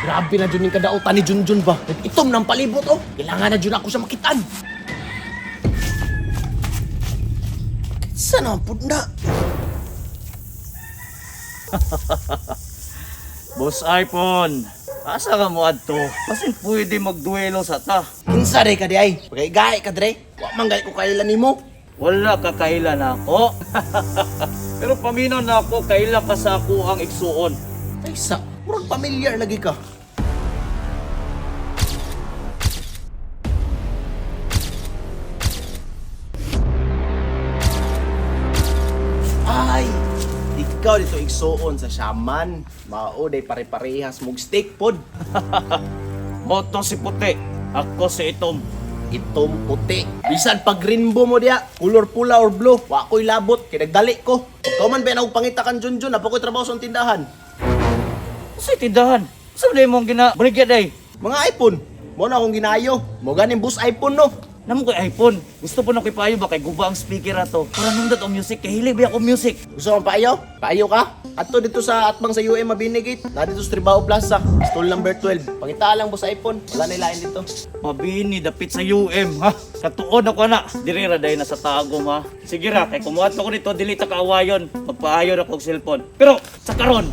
Grabe na jud ning kadautan ni Junjun ba. Itom ng palibot oh. Kailangan na jud ako sa makitaan. Kinsa na pud na? Boss iPhone, asa ka mo adto? Basin pwede magduelo sa ta. Kinsa day ka di ay? Pagay ka dre. Wa man gay ko kailan nimo. Wala ka kaila na ako. Pero paminaw na ako, kaila ka sa ako ang igsuon. Ay sa, murag pamilyar lagi ka. Ay, ikaw dito igsuon sa shaman. Mao day pare-parehas mog steak pod. Moto si puti, ako si itom. Itom puti. Bisan pag rainbow mo diya, color pula or blue, wa ko'y labot kay nagdali ko. Ikaw man ba og pangita kan Junjun, apo ko'y trabaho sa tindahan. Sa tindahan, sa na imong gina baligya day? Mga iPhone, mo na akong ginayo. Mo ganing bus iPhone no. Namo ko'y iPhone. Gusto po na ko'y payo ba kay guba ang speaker ato. Para nindot ang music, kay hili ba ako music. Gusto mo paayo? Paayo ka? Adto dito sa atbang sa UM Mabini Gate. Na dito sa Tribao Plaza, stall number 12. Pangita lang boss iPhone. Wala na ilain dito. Mabini dapit sa UM ha. Katuon ako na. Diri ra day na sa tagom ha. Sige ra kay kumuadto ko dito dili ta kaawayon. Magpaayo ra kog cellphone. Pero sa karon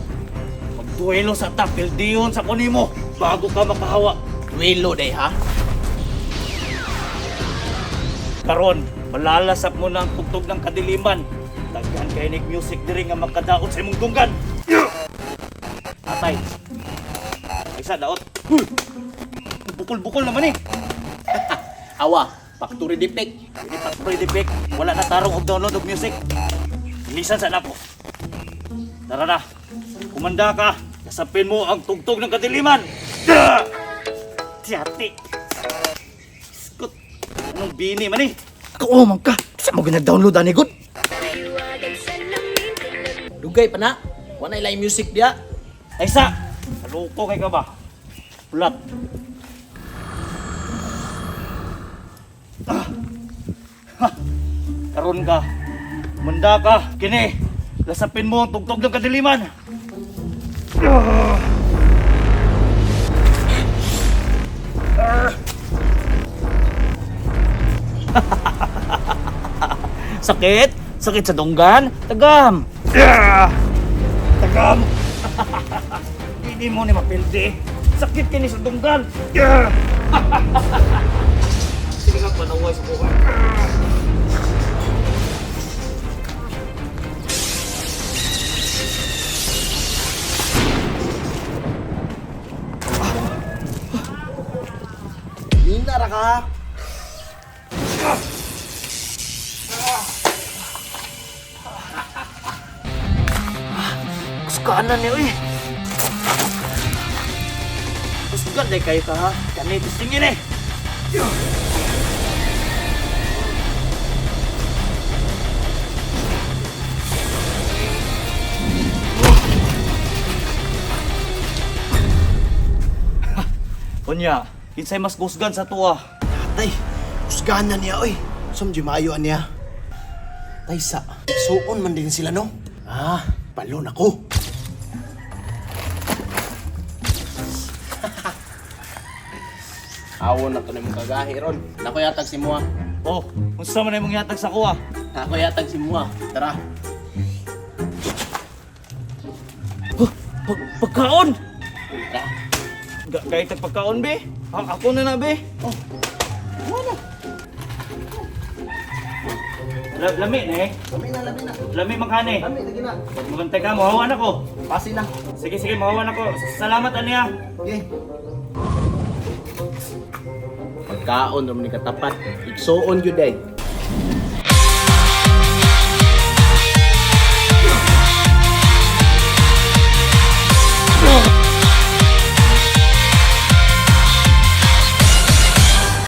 magduelo sa ta pildiyon sa kunimo bago ka makahawa. Duelo day ha. Karon malalasap mo na ang tugtog ng kadiliman. Daghan kay nig music diri nga makadaot sa imong dunggan. Atay. Isa daot. Huy! Bukol-bukol naman eh. Awa, factory defect. Hindi pa defect. Wala na tarong og download og music. Bilisan sa nako. Tara na. Kumanda ka. Kasapin mo ang tugtog ng kadiliman. Ah! Tiyati. Skut. Anong bini man eh? Ako man ka. Sa mo gina-download ani good? Dugay pa na. Wala na ilain music diya. Ay sa. Kaloko kay ka ba? Pulat. Ah. Ha. Karon ka. Manda ka. Kini. Lasapin mo ang tugtog ng kadiliman. Ah. Ah. Sakit? Sakit sa dunggan? Tagam! Ah! Tagam! Hindi mo ni mapildi. Sakit kini sa dunggan. Ah! Sige nga, panaway sa buhay. Nina ra ka ha. Kuskanan niya, uy. Kusgan day kayo ka, ha? Kani, tingin eh. Unya, kinsay mas kusgan sa tuwa. Tay, kusgahan na niya oy. Sum maayo niya. Tay sa, suon man din sila no. Ah, balon ako. Awon na to na mong kagahi ron. Nako yatag si Mua. Oh, unsa man imong yatag sa kuha? Nako yatag si Mua. Tara. Huh, pagkaon! Tara. Gaytag pagkaon, be? Ako na na, be. Oh. Wala. Lami na eh. Lami na, lami na. Lami maghani. Lami na gina. Magantay ka, mahawan ako. Pasi na. Sige, sige, mahawan ako. Salamat, aniya. Okay. Pagkaon naman ni katapat. Igsuon yun day.